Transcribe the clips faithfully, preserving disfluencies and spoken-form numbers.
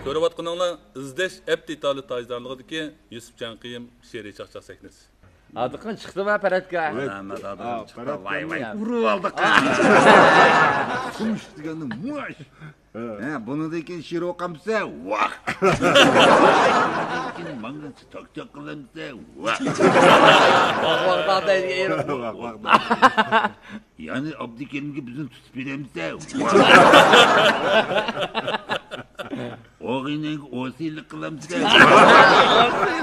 كۆرۈۋاتقىنىڭلار ئىزدەش ئەپ دېتالى تاجدارلىقىدىكى يۈسۈپ جانقىيىم شېئىرىي چاقچاق سەھنىسى. ھادىقىن چىقتىمۇ پەرەتكە؟ ھەممە ھادىقىن چىقتى. ۋاي ۋاي. ئۇرۇۋالدۇق. تۇمۇش دېگەننى مۇش. ھە، بۇنىڭدىن كېيىن شېئىر ئوقامسە، ۋاق. بۇنىڭدىن كېيىن ماڭا تاك تاك قىلامسە، ۋاق. ۋاق ۋاق دەيدىغان يېرى. ۋاق ۋاق. يەنى ئابدۇكېرىمگە بىزنى تۇتۇپ بېرەمسە، ۋاق. ئوغىنەڭگە ئوسىيلىق قىلامسە،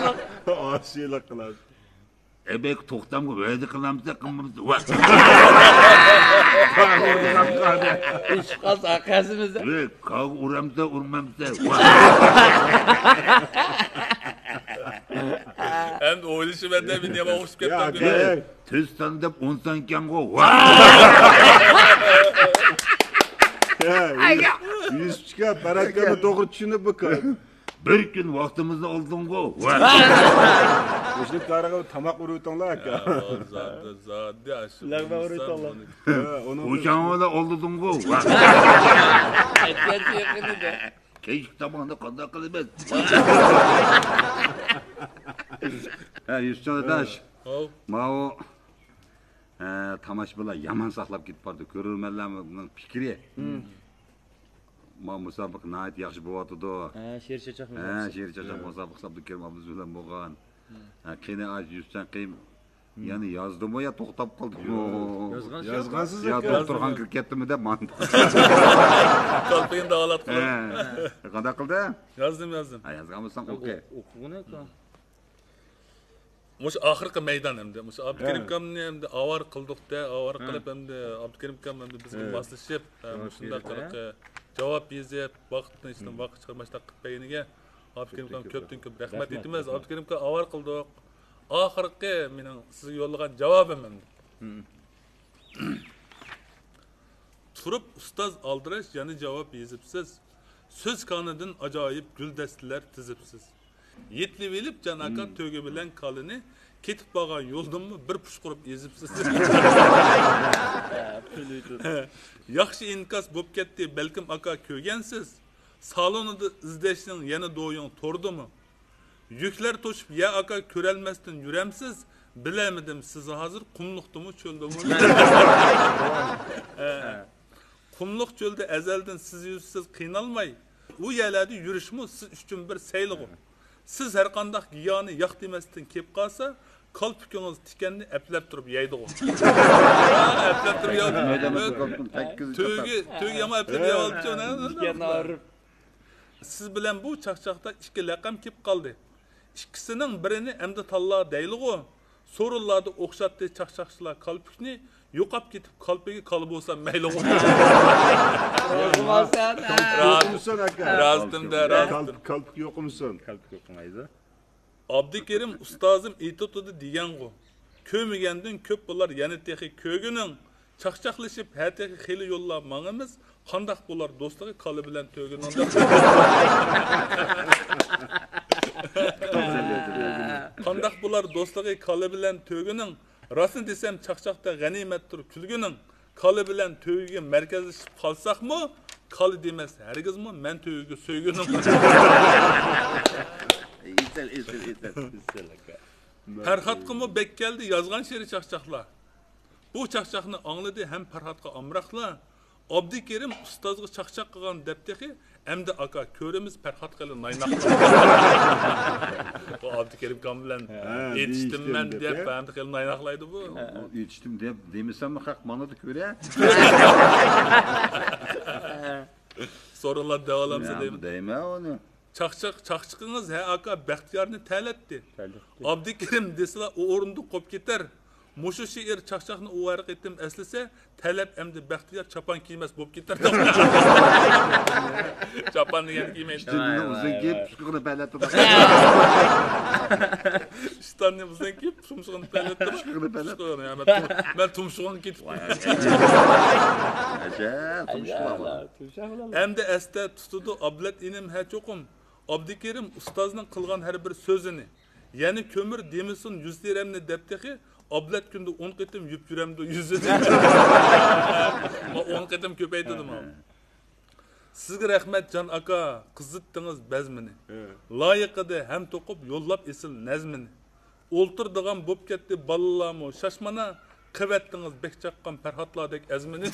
ۋاق. ئوسىيلىق قىلامسە. ئەبەك توختامغا ۋەدە قىلامسە، قىلمامسە، ۋاق. ئىشقاس قەسىمىزدە. ۋە كاغا ئۇرامسە، ئۇرمامسە، ۋاق. ئەمدى ئويلىشىمەن دە، مېنى يامان ئوخشىشىپ كەتتىڭ. تۆت سان دەپ ئون سانكەنغۇ، ۋاق. يۈسۈپچىكا، پەرەتكەننى توغرا چۈشىنىپ بۇ. بىر كۈن ۋاقتىمىزنى ئالدىڭغۇ، ۋاق. مۇشۇنىڭ كارىغا تاماق ئۇرۇۋېتىڭلار، ئاكا. زادى، زادى، ئاشۇ لەغمە ئۇرۇۋېتىڭلار. ئۇشاڭغىلا ئالدىدىڭغۇ، ۋاق. كەچلىك تاماقنى قانداق قىلىمىز؟ ھە، يۈسۈپجان ئاداش. ھاۋ. ماۋۇ، ھە، تاماشىبىنلار يامان ساقلاپ كېتىپ بارىدۇ. كۆرۈرمەنلەرنىڭ پىكرى. ما مۇسابىقە ناھايىتى ياخشى بولۇۋاتىدۇ. ھە، شېئىر چاچاق ھە، مۇسابىقىسى. شېئىر چاچاق مۇسابىقىسى ئابدۇكېرىم ئابلىز بىلەن بولغان. ھە، قېنى ئاز يۈسۈپجان قېيىم. يەنە يازدىمۇ يا توختاپ قالدىمۇ؟ يازغان يازغانسىز يا ئاكا. دوختۇرخانىغا كىرىپ كەتتىمۇ دەپ ماڭدى. كالپىكىنى داۋالاتقىلى. ھە. قانداق قىلدى؟ يازدىم، يازدىم. ھە، يازغان بولساڭ ئوقۇ. ئوقۇغىن ئاكا. مۇشۇ ئاخىرقى مەيدان ئەمدى. مۇشۇ ئابدۇكېرىم ھە. ئاكامنى ئەمدى ئاۋارە قىلدۇق-دە، ئاۋارە ھە. قىلىپ ئەمدى ئابدۇكېرىم ئاكام ئەمدى بىزگە ھە. ماسلىشىپ، ھە، جاۋاب مۇشۇنداق بېرىپ، قىلىپ، ھە. جاۋاب يېزىپ، ۋاقىتنى ئىچىدىن ھىم. ۋاقىت چىقارماي شۇنداق قىلىپ بەرگىنىگە ئابدۇكېرىم ئاكام كۆپتىن كۆپ رەھمەت رەھمەت، ئېيتىمىز. رەھمەت. ئابدۇكېرىم ئاكا ئاۋارە قىلدۇق. ئاخىرقى مېنىڭ سىزگە يوللىغان جاۋابىم ئەمدى. ھىم. تۇرۇپ ئۇستاز ئالدىراش يەنە جاۋاب يېزىپسىز. سۆز كانىدىن ئاجايىپ گۈلدەستىلەر تىزىپسىز. يېتىلىۋېلىپ جان ئاكا ھىم. تۆگە بىلەن كالىنى، كېتىپ بارغان يولدىنمۇ بىر پۇشقۇرۇپ ئېزىپسىز. ياخشى ئىنكاس بوپ كەتتى، بەلكىم ئاكا كۆرگەنسىز. سالونىدا ئىزدەشنىڭ يەنە دويۇڭ توردىمۇ؟ يۈكلەر توشۇپ يا ئاكا كۆرەلمەستىن يۈرەمسىز، بىلەلمىدىم سىز ھازىر قۇملۇقتىمۇ چۆلدىمۇ؟ ھە. قۇملۇق چۆلدە ئەزەلدىن سىز يۈرسىز قىينالماي، ئۇ يەرلەردە يۈرۈشمۇ سىز ئۈچۈن بىر سەيلىغۇ. سىز ھەرقانداق گىياھنى ياق دېمەستىن كېپ قالسا، كالپۇكىڭىز تىكەننى ئەپلەپ تۇرۇپ يەيدىغۇ. ئەپلەپ تۇرۇپ يەيدۇ. تۆگە، تۆگە يامان ئەپلەپ يەۋالدىچۇ. تىكەننى ئاغرىپ. سىز بىلەن بۇ چاقچاقتا ئىككى لەقەم كېلىپ قالدى. ئىككىسىنىڭ بىرىنى ئەمدى تاللا دەيلىغۇ. سورۇنلاردا ئوخشاتتى چاقچاقچىلار كالپۇكنى، يوقاپ كېتىپ كالپۇكى كالا بولسا مەيلىغۇ. يوقمۇسۇن ئاكا. راستىم دە، راستىم. كالپۇك، كالپۇك يوقمۇسۇن؟ كالپۇك يوقمايدۇ. ئابدۇكېرىم ئۇستازىم ئېيتىۋاتىدۇ دېگەنغۇ. كۆرمىگەندىن كۆپ بولار يەنە تېخى كۆرگىنىڭ. چاقچاقلىشىپ ھە تېخى خېلى يوللار ماڭىمىز. قانداق بولار دوستلۇقى كالا بىلەن تۆگىنىڭ دەپ. قانداق بولار دوستلۇقى كالا بىلەن تۆگىنىڭ؟ راستىنى دېسەم چاقچاقتا غەنىيمەتتۇر كۈلگىنىڭ. كالا بىلەن تۆگىگە مەركەزلىشىپ قالساقمۇ، كالا دېمەس ھەرگىزمۇ مەن تۆگىگە سۆيگىنىڭ. ئېسىل، ئېسىل، ئېسىل. پەرھاتقىمۇ بەك كەلدى يازغان شېئىرى چاقچاقلار. بۇ چاقچاقنى ئاڭلىدى ھەم پەرھاتقا ئامراقلا. ئابدۇكېرىم ئۇستازغا چاقچاق قىلغان دەپ تېخى، ئەمدى ئاكا كۆرىمىز پەرھات خېلى نايناقلايدۇ. بۇ ئابدۇكېرىم ئاكام بىلەن ھە، ئېتىشتىم دېيىشتىم مەن دەپ، دەپ، ھە. ئەمدى خېلى نايناقلايدۇ بۇ. ئېتىشتىم دەپ دېمىسەممۇ خەق ماڭىدۇ كۆرە. سورۇنلار دەۋالامسا يا، دەيمەن. دەيمەن ئۇنى. چاقچاق، چاقچىقىڭىز ھە ئاكا بەختىيارنى تەلەتتى. تەلەتتى. ئابدۇكېرىم دېسىلا ئۇ ئورۇندۇق قوپ كېتەر. مۇشۇ شېئىر چاقچاقنى ئۇ ھەر قېتىم ئەسلىسە، تەلەت ئەمدى بەختىيار چاپان كىيمەس بوپ كېتەر. چاپان دېگەن كىيمەيدۇ. ئىشتىنىنى ئۇزۇن كىيىپ، پۇشقىغىنى پەلەتتە. ئىشتاننى ئۇزۇن كىيىپ، تۇمشۇغىنى پەلەتتە. پۇشقىغىنى پەلەتتە. پۇشقىغىنى، ھە، مەن تۇم-، مەن تۇمشۇغۇڭ كېتىپ. ئەجەب، تۇمشۇغۇڭ. ئەمدى ئەستە تۇتىدۇ ئابلەت ئىنىم ھە چوقۇم. ئابدۇكېرىم ئۇستازنىڭ قىلغان ھەر بىر سۆزىنى. يەنە كۆمۈر دېمىسۇن يۈز تېرەمنى دەپ تېخى، ئابلەت كۈندە ئون قېتىم يۇيۇپ يۈرەمدۇ يۈزىنى. ما ئون قېتىم كۆپەيتىدۇ ما. سىزگە رەھمەت جان ئاكا، قىزىتتىڭىز بەزمىنى. ھە. لايىقىدا ھەم توقۇپ يوللاپ ئېسىل نەزمىنى. ئولتۇرىدىغان بوپ كەتتى بالىلارمۇ شاشمانا، قىلىۋەتتىڭىز بەك چاققان پەرھاتلاردەك ئەزمىنى.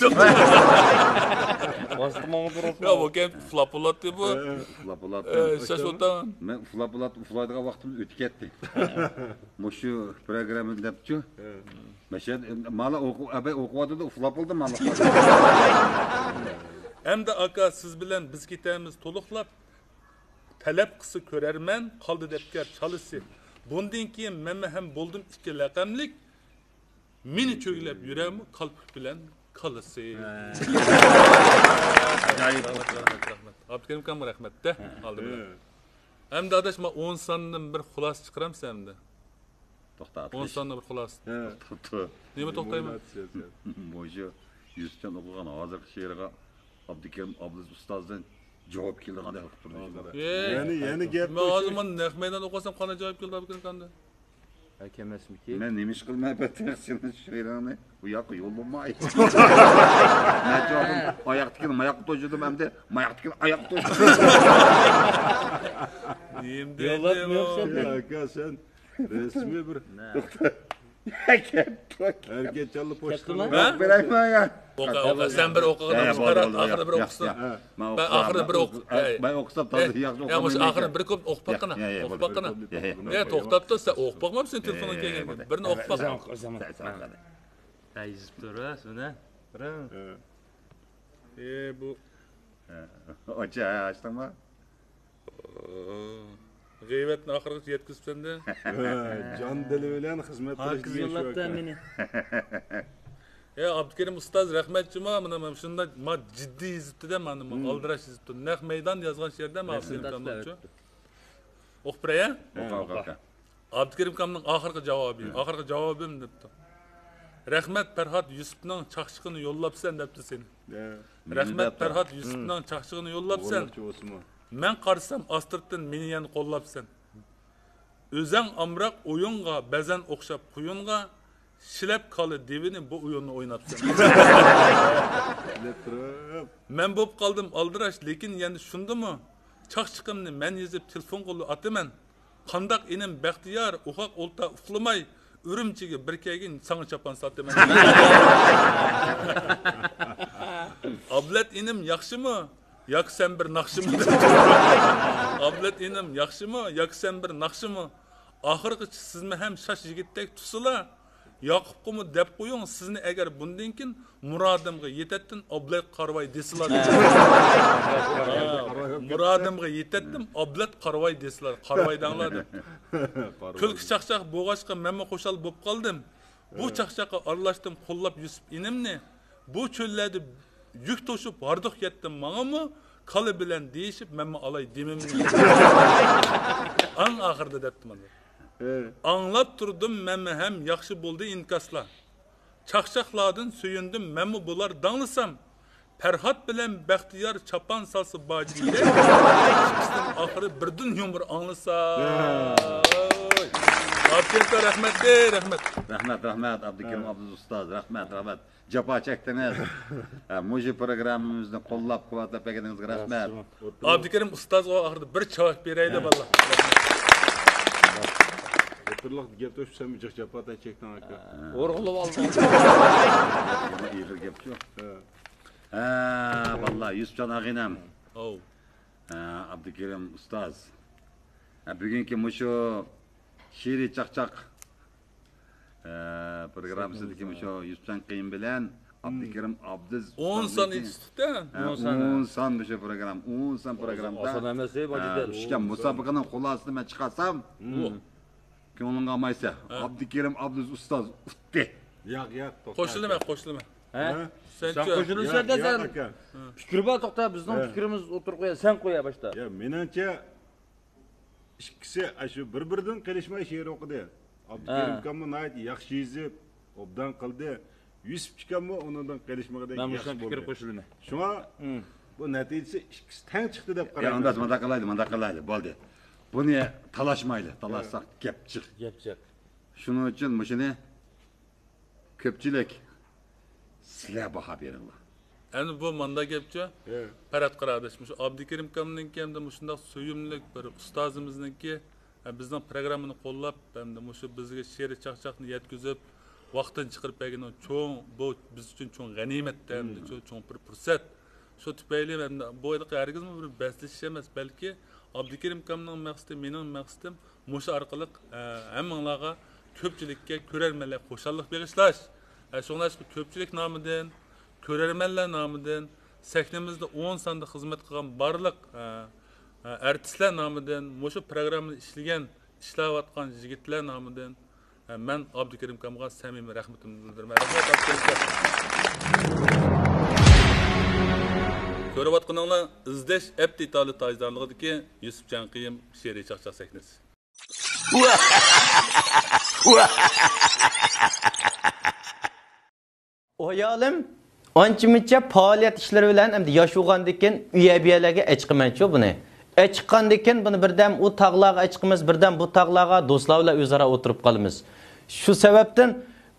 ۋاسىتە ماڭا تۇرۇپ. يا، بۇ گەپ ئۇخلاپ بولاتتى بۇ. ئۇخلاپ بولاتتى. ئە، شاش ئوتاڭ. مەن ئۇخلاپ بولاتتى، ئۇخلايدىغان ۋاقتىمىز ئۆتۈپ كەتتى. مۇشۇ پروگراممىنى دەپچۇ. مەشەدە، مالا ئوقۇ-، ئەبەي ئوقۇۋاتىدۇ، ئۇخلاپ بولدى مالا. ئەمدى ئاكا، سىز بىلەن بىز كېتەمىز تولۇقلاپ. تەلەپ قىلسا كۆرەرمەن، قالدى دەپكە چالىسى. بۇندىن كېيىن مەنمۇ ھەم بولدۇم ئىككى لەقەملىك. مېنى چۆگىلەپ يۈرەرمۇ كالپۇك بىلەن كالىسى. ھە. ئاجايىپ. رەھمەت، رەھمەت، رەھمەت. ئابدۇكېرىم ئاكامغا رەھمەت-دە، ئالدى بىلەن. ھە. ئەمدى ئاداش، ما ئون ساندىن بىر خۇلاسە چىقىرامسەن ئەمدى؟ توختا، ئون ساننى بىر خۇلاسە. ھە. توختاپ تۇر. نېمە توختايمەن؟ مۇشۇ يۈسۈپجان ئوقۇغان ھازىرقى شېئىرىغا ئابدۇكېرىم ئابلىز ئۇستازدىن جاۋاب كېلىدىغاندەك قىلىپ تۇردى. يەنە، يەنە گەپ مەن ھازىر مانا نەق مەيدان ئوقۇسام قانداق جاۋاب كېلىدۇ ئابدۇكېرىم ئاكامدىن؟ ھە، كەلمەسمىكىن. مەن نېمە ئىش قىلماي بەتتەق سېنىڭ شېئىرىڭنى بۇ ياققا يوللىماي. مەن جاۋابىم ئاياقتىكىنى ماياققا توشۇدۇم ئەمدى ماياقتىكىنى ئاياققا توشۇدۇم. نېمە دېدى بۇ؟ ئاكا سەن رەسمىي بىر ھەرىكەتچانلا پوچتا. ھە؟ بېرەيمەن يا. ئوقۇ، ئوقۇ. سەن بىر ئوقۇغىن، ئاخىرى بىر ئوقۇسۇن. مەن ئاخىرى بىر ئوقۇ. مەن ئوقۇسام تازا ياخشى ئوقۇيمەن. ئاخىرى بىر كۆپ ئوقۇپ باققىنا. ئوقۇپ باققىنا. يا، توختاپ تۇر، سەن ئوقۇپ باقمامسەن تېلېفونغا كەلگەندە. بىرنى ئوقۇپ باق. ھە، يېزىپ تۇر، ھە، سۇنە. ئى، بۇ. ئاچا، ئاچتىڭمۇ؟ غەيۋەتنى ئاخىرغىچە يەتكۈزۈپسەن-دە. جان دىلى بىلەن خىزمەت قىلىش دېگەن شۇ ئەكەن. يا، ئابدۇكېرىم ئۇستاز، رەھمەت جۇما، مانا، مانا شۇنداق، ما، جىددىي يېزىپتۇ-دە، مانا، ما، ئالدىراش يېزىپتۇ. نەق مەيدان يازغان شېئىردە، ما، ئابدۇكېرىم ئوقۇپ بېرەي، ھە؟ ئوقۇ، ئوقۇ. ئابدۇكېرىم ئاكامنىڭ ئاخىرقى جاۋابى، ئاخىرقى جاۋابىم دەپتۇ. رەھمەت، پەرھات يۈسۈپنىڭ چاقچىقىنى يوللاپسەن دەپتۇ سېنى. رەھمەت، پەرھات يۈسۈپنىڭ چاقچىقىنى يوللاپسەن. مەن قارىسام ئاستىرتتىن مېنى يەنە قوللاپسەن. ئۆزەڭ ئامراق ئويۇنغا، بەزەن ئوخشاپ قۇيۇنغا، شىلەپ كالا دېۋىنى بۇ ئويۇننى ئويناپسەن. مەن بوپ قالدىم ئالدىراش، لېكىن يەنە شۇندىمۇ؟ چاقچىقىمنى مەن يېزىپ تېلېفونغىلا ئاتىمەن. قانداق ئىنىم بەختىيار، ئۇخاق ئولتا ئۇخلىماي، ئۈرۈمچىگە بىر كەلگىن ساڭا چاپان ساتىمەن. ئابلەت ئىنىم ياخشىمۇ؟ ياكى سەن بىر ناخشىمۇ؟ ئابلەت ئىنىم ياخشىمۇ؟ ياكى سەن بىر ناخشىمۇ؟ ئاخىرغىچە سىزمۇ ھەم شاش يىگىتتەك تۇرسىلا، ياقۇپقىمۇ دەپ قويۇڭ، سىزنى ئەگەر بۇندىن كېيىن مۇرادىمغا يېتەتتىن ئابلەت قارىۋاي دېسىلا. مۇرادىمغا يېتەتتىم ئابلەت قارىۋاي دېسىلا، قارىۋاي دەڭلار دەپ. كۈلكە چاقچاق بولغاچقا مەنمۇ خۇشال بوپ قالدىم. بۇ چاقچاققا ئارىلاشتىم قوللاپ يۈسۈپ ئىنىمنى. بۇ چۆللەردە يۈك توشۇپ ھاردۇق يەتتىم ماڭىمۇ، كالا بىلەن دېيىشىپ مەنمۇ ئالاي دېمىمنى. ئەڭ ئاخىرىدا دەپتۇ مانا. ئاڭلاپ تۇردۇم مەنمۇ ھەم ياخشى بولدى ئىنكاسلار. چاقچاقلاردىن سۆيۈندۈم مەنمۇ بۇلار داڭلىسام. پەرھات بىلەن بەختىيار چاپان سالسا باجىدەك، ئىككىسىنىڭ ئاخىرى بىردىن يۇمۇر ئاڭلىسا. ئابدۇكېرىم رەھمەت، ئەي، رەھمەت. رەھمەت، رەھمەت، ئابدۇكېرىم ئابدۇز ئۇستاز، رەھمەت، رەھمەت. جاپا چەكتىڭىز. ھە، مۇشۇ پروگراممىمىزنى قوللاپ، قۇۋۋەتلەپ بەرگىنىڭىزگە رەھمەت. ئابدۇكېرىم ئۇستازغا ئاخىرىدا بىر چاۋاك بېرەيلى، بالىلار. ئوتتۇرىلىق گەپ توشۇپ، سەن بىر جىق جاپا چەكتىڭ، ئاكا. ئورغىلىپ ئالدىڭ. يەنە ئېغىر گەپچۇ. ھە، بالىلار، يۈسۈپجان ئاغىنەم. ئاۋۇ. ھە، ئابدۇكېرىم ئۇستاز. ھە، بۈگۈنكى مۇشۇ شېئىرىي چاقچاق، ھە، پروگراممىسىدىكى مۇشۇ يۈسۈپجان قېيىن بىلەن ئابدۇكېرىم ئابدىز ئون سان ئۇستازنىڭكى، يېتىشتۇق-تە. ھە، ئون سان. ئون سان مۇشۇ پروگرامما، ئون سان پروگرامدا. ئاسان ئەمەس، ئەي، ھە، باجىدەل. ئىشكەن مۇسابىقىنىڭ خۇلاسىسىنى مەن چىقارسام، كۆڭلۈڭگە ئالمايسەن. ھە. ئابدۇكېرىم ئابدۇز ئۇستاز ئۇتتى. ياق، ياق، توختا. قوشۇلىمەن، قوشۇلىمەن. ھە؟ سەن سەن قوشۇلىسەن دە، سەن. پىكرى بار، توختا، بىزنىڭ پىكرىمىز ئوتتۇرىغا قويايلى، سەن قويە باشتا. يا، مېنىڭچە، ئىككىسى ئاشۇ بىر-بىرىدىن قېلىشماي شېئىر ئوقۇدى. ئابدۇكېرىم ئاكاممۇ ناھايىتى ياخشى يېزىپ، ئوبدان قىلدى. يۈسۈپ ئاكاممۇ ئۇنىڭدىن قېلىشمىغۇدەك ياخشى بولدى. مەن مۇشۇنىڭ پىكرىگە قوشۇلىمەن. شۇڭا بۇ نەتىجىسى ئىككىسى تەڭ چىقتى دەپ قارايمەن. ئەندى مۇنداق قىلايلى، مۇنداق قىلايلى، بولدى. بۇنى تالاشمايلى، تالاشساق گەپ جىق. گەپ جىق. شۇنىڭ ئۈچۈن مۇشۇنى كۆپچىلىك، سىلەر باھا بېرىڭلار. ئەمدى بۇ ماندا گەپچۇ، ھە. پەرھات قاراداش، مۇشۇ ئابدۇكېرىم ئاكامنىڭكى ھەمدە مۇشۇنداق سۆيۈملۈك بىر ئۇستازىمىزنىڭكى، ھە، بىزنىڭ پروگراممىنى قوللاپ، ھەمدە مۇشۇ بىزگە شېئىرىي چاقچاقنى يەتكۈزۈپ، ۋاقتىنى چىقىرىپ بەرگىنى چوڭ، بۇ بىز ئۈچۈن چوڭ غەنىيمەت، ھەمدە مم. چوڭ، چوڭ بىر پۇرسەت. شۇ تۈپەيلى ھەمدە بۇ ھېلىقى ھەرگىزمۇ بىر بەسلىشىش ئەمەس، بەلكى ئابدۇكېرىم ئاكامنىڭ مەقسىتى، مېنىڭ مەقسىتىم مۇشۇ ئارقىلىق، ئە، ھەممىڭلارغا، كۆپچىلىككە، كۆرەرمەنلەرگە خۇشاللىق بېغىشلاش. ئە، شۇڭلاشقا كۆپچىلىك نامىدىن، كۆرەرمەنلەر نامىدىن، سەھنىمىزدە ئون ساندا خىزمەت قىلغان بارلىق، ئە، ئە، ئارتىسلار نامىدىن، مۇشۇ پروگراممىنى ئىشلىگەن، ئىشلەۋاتقان يىگىتلەر نامىدىن، ئە، مەن ئابدۇكېرىم ئاكامغا سەمىمىي رەھمىتىمنى بىلدۈرىمەن. رەھمەت، ئابدۇكېرىم ئاكا. كۆرۈۋاتقىنىڭلار ئىزدەش ئەپ دېتالى تاجدارلىقىدىكى يۈسۈپ جانقىيىم شېئىرىي چاقچاق سەھنىسى. ئايالىم ئانچە-مۇنچە پائالىيەت ئىشلىرى بىلەن ئەمدى ياش بولغاندىن كېيىن ئۆيە بۇ يەرلەرگە ئەچىقىمەنچۇ بۇنى. ئەچىققاندىن كېيىن بۇنى بىردەم ئۇ تاغلارغا ئەچىقىمىز، بىردەم بۇ تاغلارغا دوستلار بىلەن ئۆزئارا ئولتۇرۇپ قالىمىز. شۇ سەۋەبتىن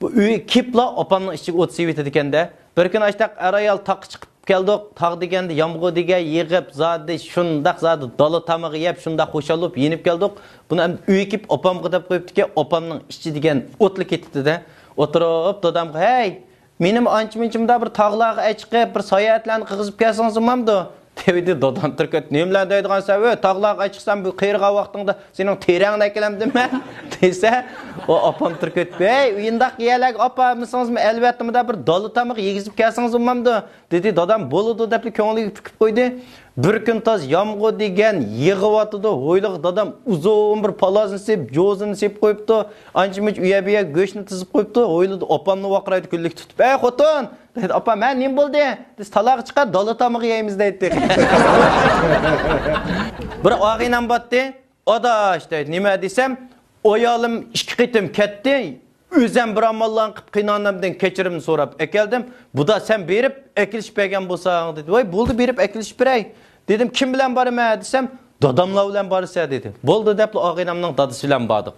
بۇ ئۆيگە كېلىپلا ئاپامنىڭ ئىچىگە ئوت سېلىۋېتىدىكەن-دە. بىر كۈنى ئاشتاق ئەر-ئايال تاغقا چىقىپ كەلدۇق، تاغ دېگەندە يامغۇر دېگەن يېغىپ، زادى شۇنداق زادى دالا تامىقى يەپ، شۇنداق خۇشال بولۇپ يېنىپ كەلدۇق. بۇنى ئەمدى ئۆيگە كېلىپ ئاپامغا دەپ قويۇپتىكەن، ئاپامنىڭ ئىچى دېگەن ئوتلا كېتىپتۇ-دە. ئولتۇرۇپ دادامغا، ھەي، مېنىمۇ ئانچە-مۇنچە مۇنداق بىر تاغلارغا ئەچىقىپ، بىر ساياھەتلەرنى قىلغۇزۇپ كەلسىڭىز بولمامدۇ؟ دېۋىدى دادام تۈركەت، نېمىلەر دەيدىغانسەن، ۋۆي، تاغلارغا ئەچىقسام، بۇ قېرىغان ۋاقتىڭدا سېنىڭ تېرەڭنى ئەكېلەمدىمەن؟ دېسە، ئۇ ئاپام تۈركەت، ۋەي، ئۇنداق يەرلەرگە ئاپارمىسىڭىزمۇ، ئەلۋەتتە مۇنداق بىر دالا تامىقى يېگۈزۈپ كەلسىڭىز بولمامدۇ؟ دېدى. دادام بولىدۇ دەپلا كۆڭلىگە پۈكۈپ قويدى. بىر كۈن تاز يامغۇر دېگەن يېغىۋاتىدۇ. ھويلىغا دادام ئۇزۇن بىر پالازنى سېلىپ، جوزىنى سېلىپ قويۇپتۇ. ئانچە-مۇنچە ئۇ يەر بۇ يەر گۆشنى تىزىپ قويۇپتۇ. ھويلىدا ئاپاملا ۋارقىرايدۇ كۈنلۈك تۇتۇپ. ئەي خوتۇن! دېدى. ئاپام، ھە، نېمە بولدى؟ دېسە، تالاغا چىقار، دالا تامىقى يەيمىز دەيتتى. بىر ئاغىنەم باتتى. ئاداش دەيدۇ، نېمە دېسەم، ئايالىم ئىككى قېتىم كەتتى، ئۆزەم بىر ئاماللارنى قىلىپ قىينالغاندىن كەچۈرۈمنى سوراپ ئەكەلدىم. بۇدا سەن بېرىپ ئەكېلىشىپ بەرگەن بولساڭ، دېدى. ۋاي، بولدى، بېرىپ ئەكېلىشىپ بېرەي. دېدىم، كىم بىلەن بارىمەن دېسەم، داداملار بىلەن بارىسەن دېدى. بولدى دەپلا ئاغىنەمنىڭ دادىسى بىلەن باردۇق.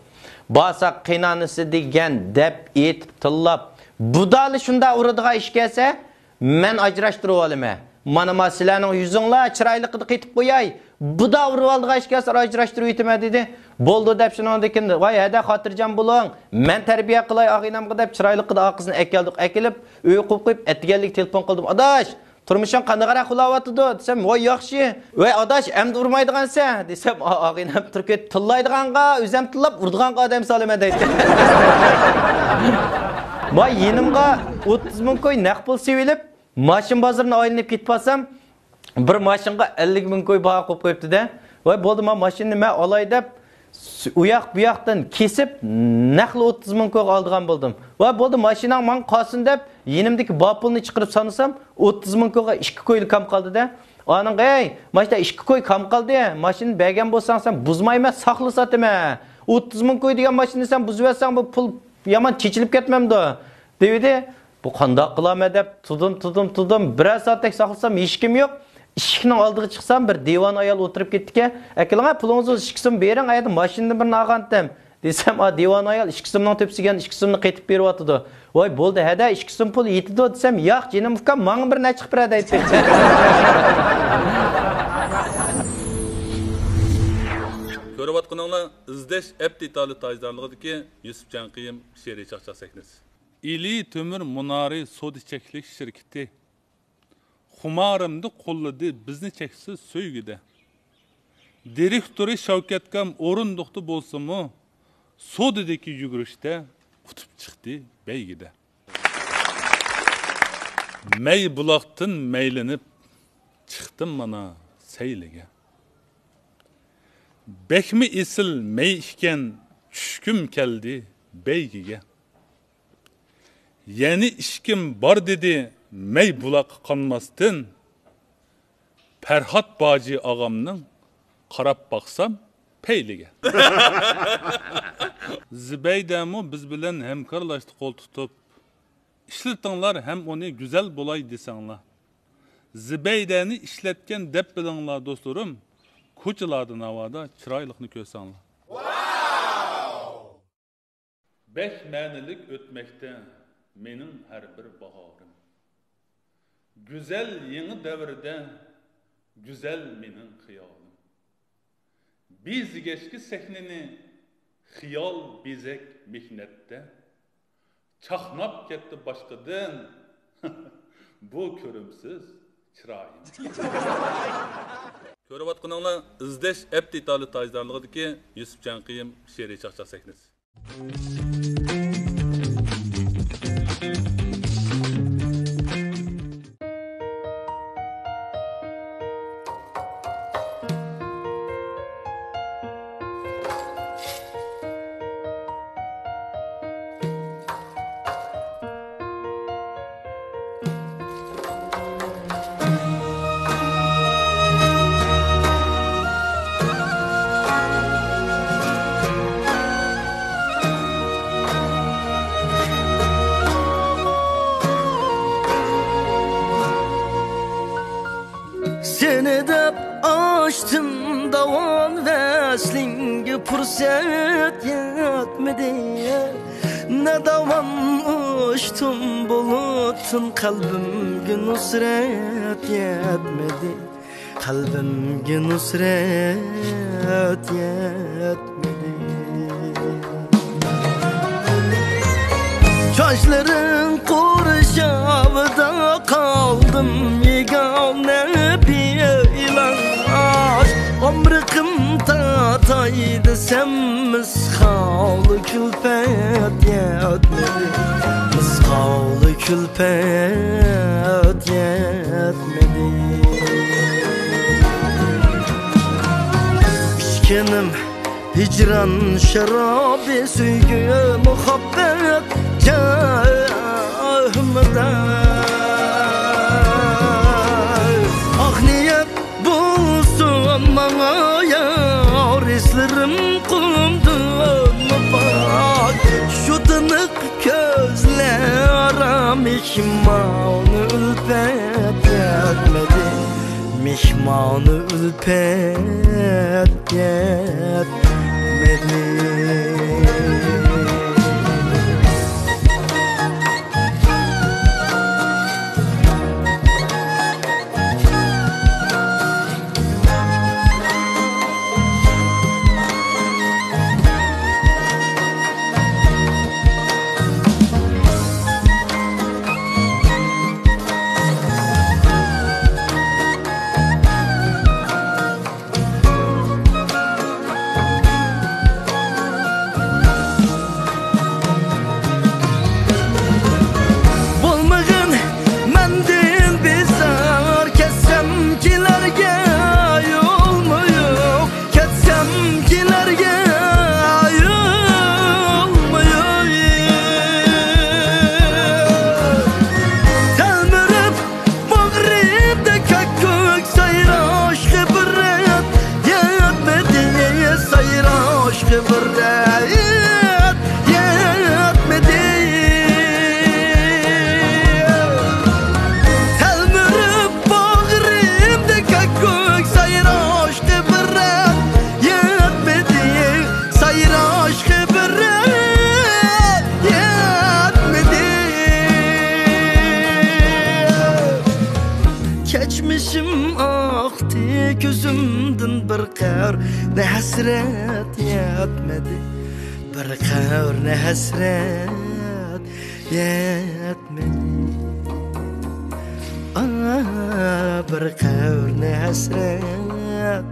بارساق قىينانىسى دېگەن دەپ ئېيتىپ تىللاپ، بۇدالى شۇنداق ئۇرىدىغان ئىش كەلسە، مەن ئاجراشتۇرۇۋالىمەن. مانا، ما سىلەرنىڭ يۈزۈڭلار چىرايلىقىدا قېتىپ قوياي. بۇدا ئۇرۇۋالىدىغان ئىش كەلسە ئاجراشتۇرۇۋېتىمەن دېدى. بولدى دەپ شۇنىڭدىن كېيىن، ۋاي ھەدە خاتىرجەم بولۇڭ. مەن تەربىيە قىلاي ئاغىنەمغا دەپ چىرايلىقىدا ئاغىنىسىنى ئەكەلدۇق، ئەكېلىپ ئۆيگە قويۇپ قويۇپ ئەتىگەنلىك تېلېفون قىلدىم. ئاداش، تۇرمۇشۇڭ قانداقراق بولاۋاتىدۇ دېسەم، ۋاي ياخشى. ۋەي ئاداش، ئەمدى ئۇرمايدىغانسەن دېسەم، ئا-، ئاغىنەم تۈركۈت تىللايدىغانغا ئۆزەم تىللاپ، ئۇرىدىغانغا ئادەم سالىمەن دەيتتى. ما يېنىمغا ئوتتۇز مىڭ كوي نەق پۇل سېلىۋېلىپ، ماشىنا بازىرىنى ئايلىنىپ كېتىپ بارسام، بىر ماشىنىغا ئەللىك مىڭ كوي باھا قويۇپ قويۇپتۇ-دە. ۋاي بولدى، ما ماشىنىنى مەن ئالاي دەپ، ئۇ ياق بۇ ياقتىن كېسىپ، نەقلا ئوتتۇز مىڭ كويغا ئالىدىغان بولدۇم. ۋاي بولدى، ماشىناڭ ماڭا قالسۇن دەپ، يېنىمدىكى بار پۇلنى چىقىرىپ سانىسام، ئوتتۇز مىڭ كويغا ئىككى كويلا كام قالدى-دە. ئانىڭغا، ھەي، ماشىنا ئىككى كوي كام قالدى، ماشىنىنى بەرگەن بولساڭ سەن بۇزمايمەن، ساقلا ساتىمەن. ئوتتۇز مىڭ كوي دېگەن ماشىنىنى سەن بۇزۇۋەتسەڭ، بۇ پۇل يامان چېچىلىپ كەتمەمدۇ؟ دېۋىدى. بۇ قانداق قىلامەن دەپ تۇردۇم، تۇردۇم، تۇردۇم. بىرەر سائەتتەك ساقلىسام، ھېچكىم يوق. ئىشىكنىڭ ئالدىغا چىقسام، بىر دىۋانە ئايال ئولتۇرۇپ كېتىپتىكەن. ئەكېلىڭە، پۇلىڭىزنى ئىككى سوم بېرىڭ، ئايەردە ماشىنىدىن بىرنى ئالغانتىم. دېسەم، ئا، دىۋانە ئايال ئىككى سومنىڭ تۆپىسىگە ئىككى سومنى قېتىپ بېرىۋاتىدۇ. ۋاي، بولدى، ھەدە، ئىككى سوم پۇل يېتىدۇ دېسەم، ياق، جېنىم ئۇكام، ماڭا بىر نەچچە قىلىپ بېرە دەيتتى. كۆرۈۋاتقىنىڭلار ئىزدەش ئەپ دېتالى تاجدارلىقىدىكى يۈسۈپ جانقىيىم شېئىرىي چاقچاق سەھنىسى. ئىلى تۆمۈر مۇنارى سودا چەكلىك شىركىتى. خۇمارىمدا قوللىدى بىزنى چەكسىز سۆيگۈدە. دىرېكتورى شاۋكەتكام ئورۇندۇقتا بولسىمۇ، سودىدىكى يۈگۈرۈشتە ئۇتۇپ چىقتى بەيگىدە. مەي بۇلاقتىن مەيلىنىپ چىقتىم مانا سەيلىگە. بەكمۇ ئېسىل مەي ئىكەن، چۈشكۈم كەلدى بەيگىگە. يەنە ئىچكۈم بار دېدى مەي بۇلاققا قانماستىن، پەرھات باجى ئاغامنىڭ قاراپ باقسام پەيلىگە. زىبەيدەمۇ بىز بىلەن ھەمكارلاشتى قول تۇتۇپ، ئىشلىتىڭلار ھەم ئۇنى گۈزەل بولاي دېسەڭلار. زىبەيدەنى ئىشلەتكەن دەپ بىلىڭلار دوستلىرىم، كوچىلاردا ناۋادا چىرايلىقنى كۆرسەڭلار. بەك مەنىلىك ئۆتمەكتە مېنىڭ ھەر بىر باھارىم. گۈزەل يېڭى دەۋردە، گۈزەل مېنىڭ خىيالىم. بېزىگەچكە سەھنىنى خىيال بېزەك مېھنەتتە، چاقناپ كەتتى باشقىدىن بۇ كۆرۈمسىز چىرايىم. كۆرۈۋاتقىنىڭلار ئىزدەش ئەپ دېتالى تاجدارلىقىدىكى يۈسۈپ چاڭقىيىم شېئىرىي چاقچاق سەھنىسى. سېنى دەپ ئاچتىم داۋان، ۋەسلىڭگە پۇرسەت يەتمىدى. ناداۋان ئۇچتۇم بۇلۇتتىن، قەلبىمگە نۇسرەت يەتمىدى. قەلبىمگە نۇسرەت يەتمىدى. چاچلىرىڭ قورشاۋىدا قالدىم يېگانە بىئىلاج. ئامرىقىم تاتاي دېسەم، مىسقالى كۈلپەت يەتمىدى، مىسقالى كۈلپەت يەتمىدى. ئىچكىنىم ھىجران شارابى، سۆيگۈ مۇھەببەت جامىدا. ئاق نىيەت بولسۇن ماڭا يار، ھېسلىرىم قۇمدىن پاك. شۇ تىنىق كۆزلەر مېھمان ئۈلپەت يەتمىدى، مېھمان ئۈلپەت يەتمىدى. بولمىغىن مەندىن بىزار، كەتسەم كېلەرگە يولمۇ يوق، كەتسەم كېلەرگە يولمۇ يوق. تەلمۈرۈپ باغرىمدا كۆك سايراش خىبرەت يەتمىدى، سايراش خىبرەت يەتمىدى. تەلمۈرۈپ باغرىمدا كۆك سايراش خىبرەت يەتمىدى، سايراش خىبرەت يەتمىدى. كەچمىشىم ئاقتى كۆزۈمدىن، بىر قەۋر ھەسرەت يەتمىدى، بىر قەۋر ھەسرەت يەتمىدى. ئا، بىر قەۋر ھەسرەت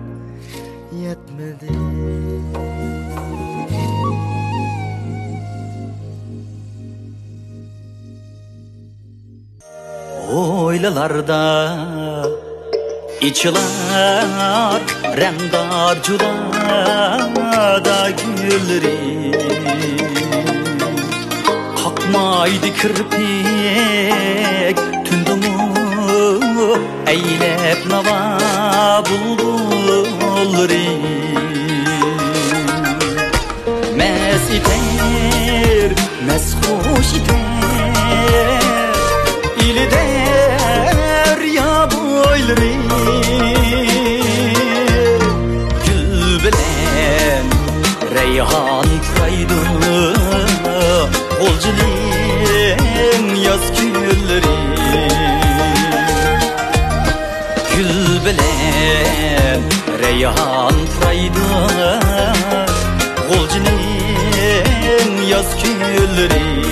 يەتمىدى. ھويلىلاردا ئېچىلار رەڭدار جۇلادا گۈللىرى. قاقمايدۇ كىرپىك تۈندىمۇ ئەيلەپ ناۋا بۇلبۇللىرى. مەست ئېتەر، مەست خۇش ئېتەر ئىلى دەريا بويلىرى. گۈل بىلەن رەيھان پۇرايدۇ، غۇلجىنىڭ ياز كۈنلىرى. يالتىرايدۇ غۇلجىنىڭ ياز كۈنلىرى.